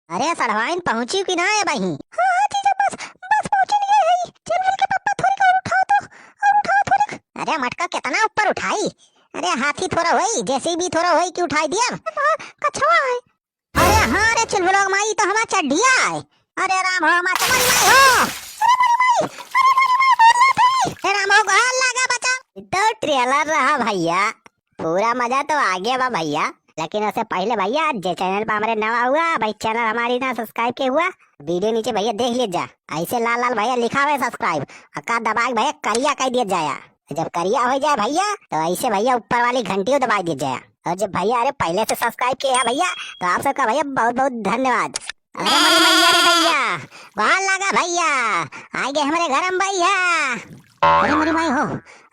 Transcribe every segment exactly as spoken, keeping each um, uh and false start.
अरे सड़वाइन, पहुँची कि ना ए बही? हाँ, हाँ, जीजा, बस, बस पहुँचन गए हई। चुलबुल के पप्पा, थोड़ी और उठाओ तो, और उठाओ थोड़ी। अरे मटका कितना ऊपर उठाई? अरे हाथी थोड़ा होई, जेसीबी थोड़ा होई कि उठाई दिया। हाँ, कछवा है। अरे हाँ रे चुलबुलवा के माई, ई तो हमार चड्ढिया है। अरे राम हो, हमार चड्ढिया हो। अरे मोरी माई, अरे मोरी माई, मोर लात है। अरे राम हो, गोहार लागा बचा। ई तो ट्रेलर रहा भइया, पूरा मजा तो आगे बा भइया। लेकिन उससे पहिले भइया, जे चैनल पर हमरे नवा हुआ, भाई चैनल हमारी ना सब्सक्राइब के हुआ, वीडियो नीचे भइया देख लीजिए जा, ऐसे लाल लाल भइया लिखा हुआ है सब्सक्राइब, और का दबा के भइया करिया कह दिया जाया। जब करिया हो जाए भइया, तो ऐसे भइया ऊपर वाली घंटी को दबा दिया जाए। और जब भइया अरे पहिले से सब्सक्राइब किए हैं भइया, तो आप सबका भइया बहुत बहुत धन्यवाद। अरे मोरी मैया रे भइया, गोहार लागा भइया, आ गए हमरे घर में भइया। अरे मोरी माई हो,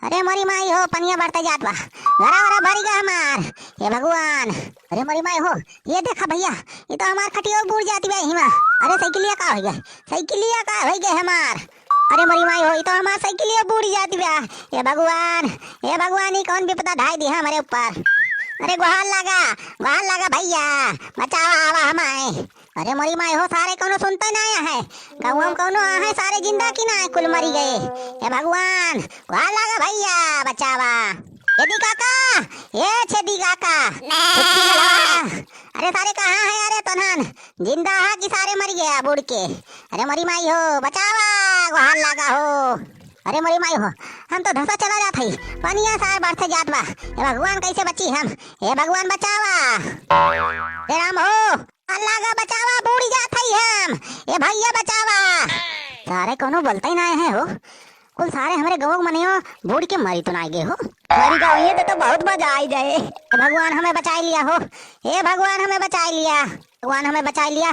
अरे मोरी माई हो, पनिया बढ़ते जात बा, घरा वरा भरी गा हमार, हे भगवान। अरे मोरी माई हो, ये देखा भइया, ये तो हमार खटिया बूड़ जाती बा हिमा। अरे साइकिलिया का हो गया, साइकिलिया का हो गया हमार। अरे मोरी माई हो, ई तो हमार साइकिलिया बूड़ जात बा। ए भगवान, ए भगवान, ई कौन विपदा ढाई दिया हमरे ऊपर? अरे गोहार लागा, गोहार लागा भइया, बचावा आवा हमाए। अरे मोरी माई हो, सारे कौनो सुनते ना आया है। गौवा में कौनो आ है, सारे जिंदा की ना है, कुल मरी गए। ए भगवान, गोहार लागा भइया, बचावा। छेदी काका, ए छेदी काका, छुट्टी लगा। अरे सारे कहाँ है? अरे तोन्हन जिंदा हा कि सारे मरी गया बूड़ के? अरे मोरी माई हो, बचावा, गोहार लागा हो। अरे मोरी माई हो, हम तो धसा चला जात हई, पनिया सार बढ़ते जात बा। ए भगवान, कैसे बची हम? ए भगवान, बचावा। हे राम हो, गोहार लागा, बचावा, बूड़ी जात हई हम। ए भइया, बचावा। सारे कौनो बोलते ही ना है हो। कुल सारे हमरे गौवा के मनई बूड़ के मरी तो ना गए हो। मरी गए होइहैं तो, तो बहुत मजा आई जाए। हे भगवान, हमें बचाई लिया हो। हे भगवान, हमें बचाई लिया। भगवान, हमें बचाई लिया।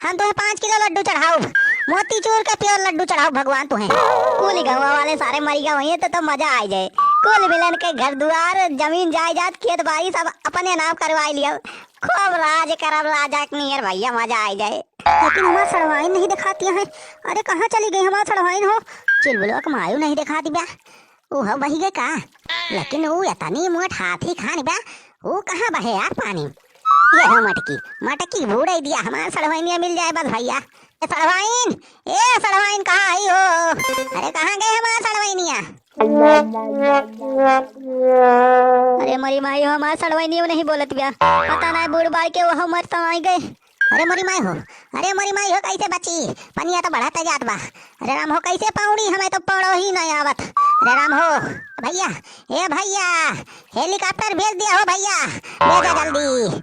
हम तुहें पाँच किलो लड्डू चढ़ाउब, मोतीचूर के pure लड्डू चढ़ाउब भगवान तुहें। कुल गौवा वाले सारे मरी गए होइहैं तो, तो मजा आई जाए। कुल मिलन के घर दुआर, जमीन जायदाद, खेत बाड़ी सब अपने नाम करवाई लिया। खूब राज करब राजा के नियर भइया, मजा आई जाए। लेकिन हमार सड़वाइन नहीं दिखाती है। अरे कहाँ चली गई हमार सड़वाइन हो? चुलबुलवा के मायू नहीं दिखाती बा। ऊ हो बही गए का? लेकिन ऊ इतनी मोट हाथी खानी बा, ऊ कहाँ बहे यार पानी? ये हो मटकी, मटकी बूड़े दिया, हमार सड़वाइनिया मिल जाए बस भइया। ए सड़वाइन, ए सड़वाइन, कहाँ आई हो? अरे कहाँ गए हमार सड़वाइनिया? अरे मोरी माई हो, हमार सड़वाइनिया नहीं बोलत बिया। पता ना बूड़ बाड़ के वो मर तो आई गए। अरे मोरी माई हो, अरे मोरी माई हो, कैसे बची? पनिया तो बढ़त जात बा। अरे राम हो, कैसे पौड़ी, हमें तो पौड़ो ही नहीं आवत। अरे राम हो, भइया, ए भइया, helicopter भेज दिया हो भइया, भेजा जल्दी।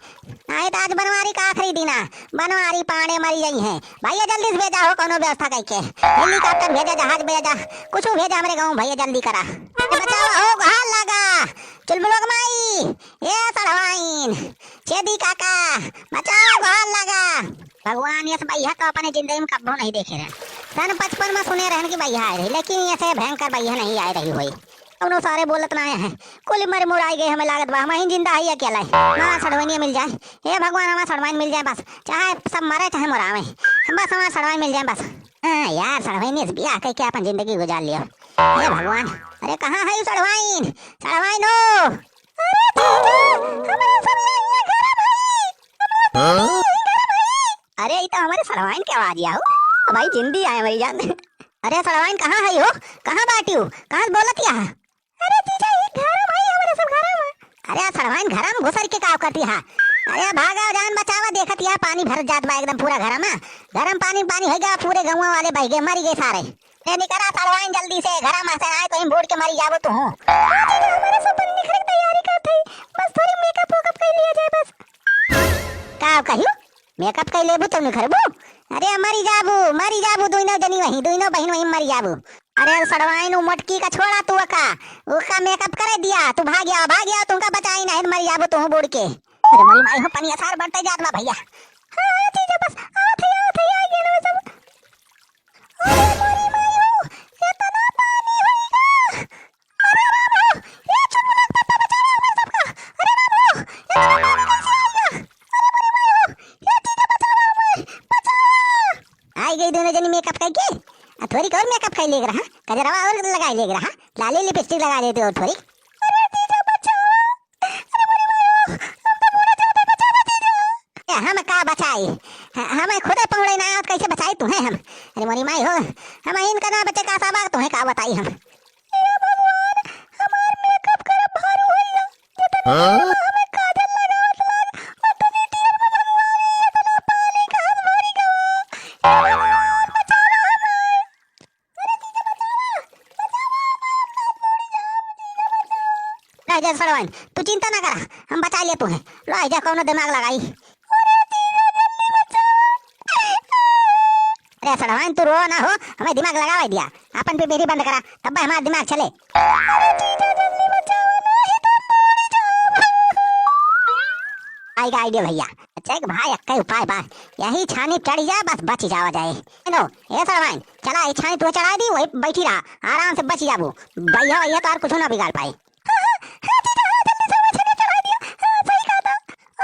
नहीं तो आज बनवारी का आखिरी दिन है, बनवारी पांड़े मरी गई हैं। भइया जल्दी से भेजा हो, कौनो व्यवस्था करके helicopter भेजा, जहाज भेजा, कुछ भेजा हमरे गाँव भइया, जल्दी करा। ए बचावा हो, गोहार लागा, चुलबुलवा के माई, ए सड़वाइन, छेदी काका, बचावा, गोहार लागा। भगवान, यस बइहा तो अपने जिंदगी में कब्बो नहीं देखे रहन। सन पचपन में सुने रहन कि बइहा आए रही, लेकिन ऐसे भयंकर बइहा नहीं आए रही होई। कौनो सारे बोलत ना आए हैं। कुल मर मुराई गए, हमें लागत बा, हम ही जिंदा है अकेला है। हमार सड़वइनिया मिल जाए। हे भगवान, हमार सड़वाइन मिल जाए बस। चाहे सब मरे, चाहे मुरावे। हम बस हमार सड़वाइन मिल जाए बस। हाँ यार, सड़वाइन इस बियाह कह के अपन जिंदगी गुजार लियो। हे भगवान, अरे कहाँ है सड़वाइन? सड़वाइन हो। अरे जीजा, हमारे सब यहाँ घर में है। हाँ? अरे, ई तो हमारे सड़वाइन के आवाज आऊ। अब भाई जिंदी आए हमारी जान। अरे सड़वाइन कहाँ है हो? कहाँ बाटियो? कहाँ से बोलत या? अरे जीजा, ई घर में है हमारे सब घर में। अरे सड़वाइन घर में घुसर के का करती है? अरे भागा जान बचावा, देखत या पानी भर जात बा एकदम पूरा घर में। घर में पानी पानी हो गया, पूरे गाँव वाले बह गए, मर गए सारे। ए निकरा सड़वाइन जल्दी से, घर में से आए तो हम बूड़ के मरी जाबो तू। हाँ जीजा, हमारे सब निकरे की तैयारी करत है, बस थोड़ी makeup वेकअप कर लिया जाए बस। का कहियो? Makeup कई लेबू तब निखरबू? अरे मरी जाबू, मरी जाबू, दुइनो जनी वहीं, दुइनो बहिन वहीं मरी जाबू। अरे सड़वाइन, उ मोटकी का छोड़ा तू, ओका, ओका makeup करे दिया, तू भाग गया, भाग गया, तुमका बचाई नहीं, मरी जाबू तू बूड़ के। अरे मोरी माई हो, पनिया सार बढ़ते जात बा भइया। हाँ, हाँ, जीजा बस, आवत है, आवत है, आ गया ना सब। अरे मोरी माई हो, इतना पानी होइगा। अरे राम हो, ए चुलबुलवा के पापा बचावा हमारे सबका। अरे राम हो, इतना पानी कैसे आइगा? अरे मोरी माई हो, ए जीजा बचावा हमें, बचावा। आई गई दुइनो जनी makeup करके। आ थोड़ी और makeup कर लेग रहा, कजरवा और लगाई लेग रहा, लाली lipstick लगा लेते और थोड़ी। अरे जीजा बचावा। अरे मोरी माई हो, हम तो बूड़ा जाबे, बचावा जीजा। ए, हम का बचाई? ह-, हमें खुदे पहुड़े ना आवत, कैसे बचाई तुहें हम? अरे मोरी माई हो, हम इनका ना बचे का साबा, तुहें का बताई हम? हे भगवान, हमार makeup करब भारू होई ना। जितनी हाँ? हमें काजल लगावत लाग, उतनी tear में भगवान, ये इतना पानी कहाँ से भरी गवा? हे भगवान, बचावा हमें। अरे जीजा, बचावा, बचावा, हमार साथ छोड़ी जाओ, जीजा, बचावा। रह जा सड़वाइन, तू चिंता ना करा, हम बचाई ले तुहें। रह जा, कौनो दिमाग लगाई। अरे जीजा, जल्दी बचावा। अरे सड़वाइन, तू रो ना हो, हमें दिमाग लगावे दिया। आपन पे बेरी बंद करा, तब हमार दिमाग चले। अरे जीजा, जल्दी बचावा, नहीं तो हम बुड़ी जाब। आइगा idea भैया। अच्छा एक भाई, एक्कै उपाय बा, यही छानी चढ़ जा, बस बच जावा जाए। नो, ए सड़वाइन, चला, ई छानी तू चढ़ा दी, वही बैठी रहा, आराम से बच जाबू। भैया, ये तो और कुछ ना बिगाड़ पाए। हाँ, हाँ, हाँ, जीजा, हाँ, जल्दी से वो छानी चढ़ा दिया। हाँ, सही कहा था।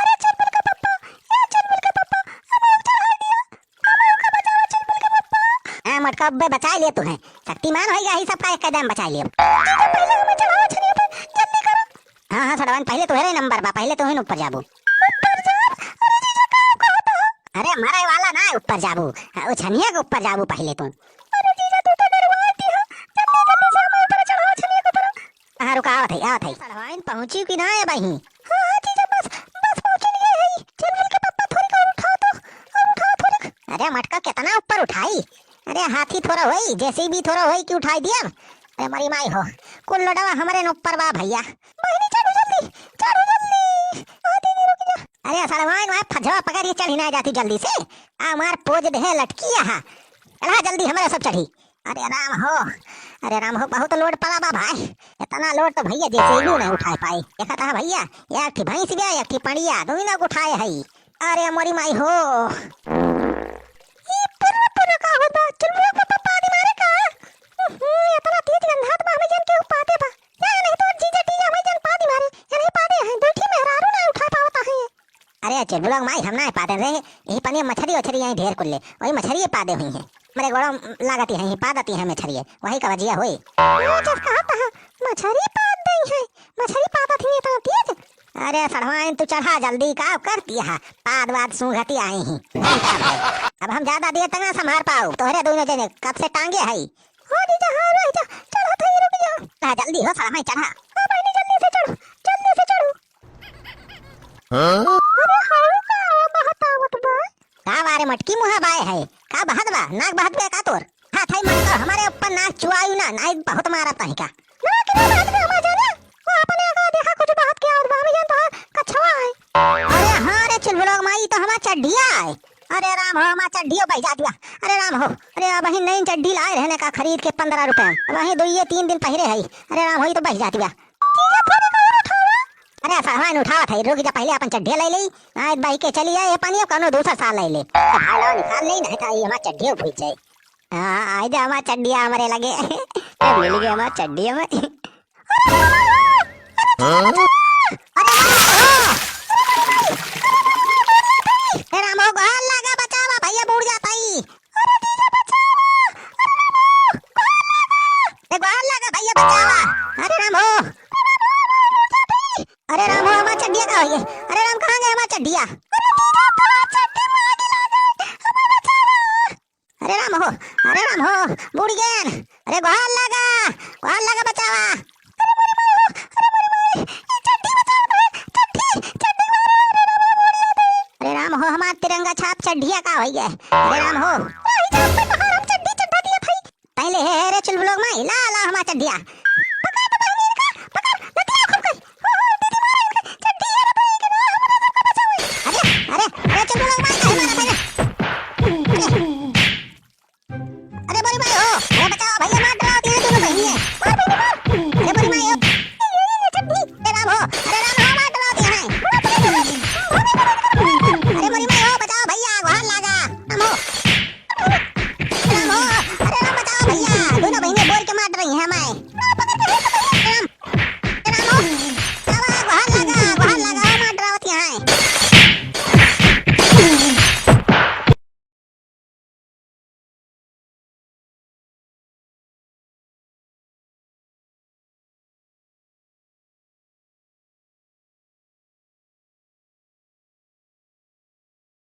अरे चुलबुल के पप्पा, ए चुलबुल के पप्पा, हमें चढ़ा दिया। हमें उनका बचावा, चुलबुल के पप्पा। हाँ, मोटका, अब्बे बचाई ले तुहें। शक्तिमान होइगा, ही सबका एक कदम बचाई ले। जीजा, पहले हमें चढ़ावा छनिया पे, जल्दी करो। हाँ, हाँ, सड़वाइन, पहले तोहरे नंबर बा, पहले तोहिन ऊपर जाबू। ऊपर जाब? अरे जीजा, का कहत हो? अरे, मरे वाला ना, ऊपर जाबू। हाँ, वो छनिया के ऊपर जाबू पहले तू। अरे जीजा, तू तो डरवा दिया। जल्दी, जल्दी से हमें ऊपर चढ़ावा छनिया के ऊपर। हाँ, रुका, आवत है, आवत है। सड़वाइन पहुँची कि ना है बही? हाँ, हाँ, जीजा, बस, बस पहुँची नहीं है। चुलबुल के पप्पा, थोड़ी को और उठाओ तो, और उठाओ थोड़ी। अरे मोटका, कितना ऊपर उठाई? अरे हाथी थोड़ा होई, JCB थोड़ा होई कि उठाई दिया? अरे मरी माई हो, कुल लोडवा हमरे न ऊपर बा भैया। बहिनी चढ़ू जल्दी, चढ़ू जल्दी। आ दीदी रुक जा। अरे सड़वाइन, मैं फजवा पकड़ के चढ़ी ना जाती जल्दी से। आ मार पोज दे लटकी यहाँ। चढ़ा जल्दी, हमरे सब चढ़ी। अरे राम हो, अरे राम हो, बहुत load पड़ा बा भाई। इतना load तो भैया JCB नहीं उठा पाई। देखा था भैया, एक ठी भैंस गया, एक ठी पड़िया, दोनों को उठाए है। अरे मोरी माई हो। ई पुर्र पुर्र का होत बा? चुलबुल के पप्पा पादी मारे का? उहुं, इतना तेज गंधात बा, हमें जन केहू पादे बा। जा नहीं तो जीजा टीजा हमें जन पादी मारे, या नहीं पादे हैं, बैठी मेहरारू ना उठा पावता है। अरे चुलबुल के माई, हम ना पादे रहे, यही पनिया मछरी उछरी यहीं ढेर कुल्ले, वही मछरी पादे हुई हैं। मेरे गोड़ो लागती हैं, पादती हैं मछरी, वही का वजिया होई। ये जस कहत है, मछरी पाद दई है, मछरी पादत ही इतना तेज। अरे सड़वाइन, तू चढ़ा जल्दी, का करती है? पाद वाद सूंघती आई ही। अब हम ज्यादा देर तक ना संभार पाओ, तोहरे दोनों जने कब से टांगे है। हो जीजा, हाँ रह जा, चढ़त है, रुक जा। चढ़ा जल्दी हो सड़वाइन, चढ़ा। हाँ बहिनी, जल्दी से चढ़ो, जल्दी से चढ़ो। हाँ? अरे हाउ का बहत आवत बा? का बारे मटकी मुहा बाय है? का बहत बा? नाक बहत गया का तोर? हाँ, थाई मत कर, हमारे ऊपर नाक चुआयु ना, नाई बहुत मारा ताही का। ना, कि ना बात में हमार जाने, वो अपने आगे देखा कुछ बात किया और बाबू जान तो कछवा है। अरे हाँ रे चुलबुल के माई, तो हमार चड्ढिया है। अरे राम हो, हमार चड्ढियो बह जात बा। अरे राम हो, अरे अबहीं नई चड्ढी लाए रहने का खरीद के पन्द्रह रुपया, अबहीं दो ये तीन दिन पहिरे है। अरे राम हो, ये तो बह जात बा। जीजा, थोड़ी को और उठावा। अरे सामान उठावत है, रुक जा, पहले अपन चड्ढिया ले ले। आज बह के चली जाए ये पानी, अब कौनो दूसर साल ले ले। तो भाई लाओ निकाल ले, नहीं तो ये हमार चड्ढियो भूल जाए। हाँ, आई जा हमार चड्ढिया हमरे लगे। ए, मिल गया हमार चड्ढिया में। अरे राम हो, गोहार लागा, बचावा, भैया बूड़ जात ही। अरे जीजा बचावा, अरे राम हो, गोहार लागा, ए, गोहार लागा, भैया बचावा। अरे राम हो, अरे राम हो, हमार चड्ढिया का होइए? अरे राम, कहाँ गए हमार चड्ढिया? अरे जीजा, तोहार चड्ढी में आगी लागे, हमें बचावा। अरे राम हो, अरे राम हो, बूड़ गएन। अरे गोहार लागा, गोहार लागा, बचावा। अरे मोरी माई हो, अरे मोरी माई, ये चड्ढी बचावा, चड्ढी, चड्ढी मारे, अरे राम हो, बूड़ गए। अरे राम हो, हमार तिरंगा छाप चड्ढिया का होइए? अरे राम हो। अरे जाओ, मैं तोहार हम चड्ढी चड्ढा दिया था। पहले हे, हे रे चुलबुल के माई, ला, ला हमार चड्ढिया।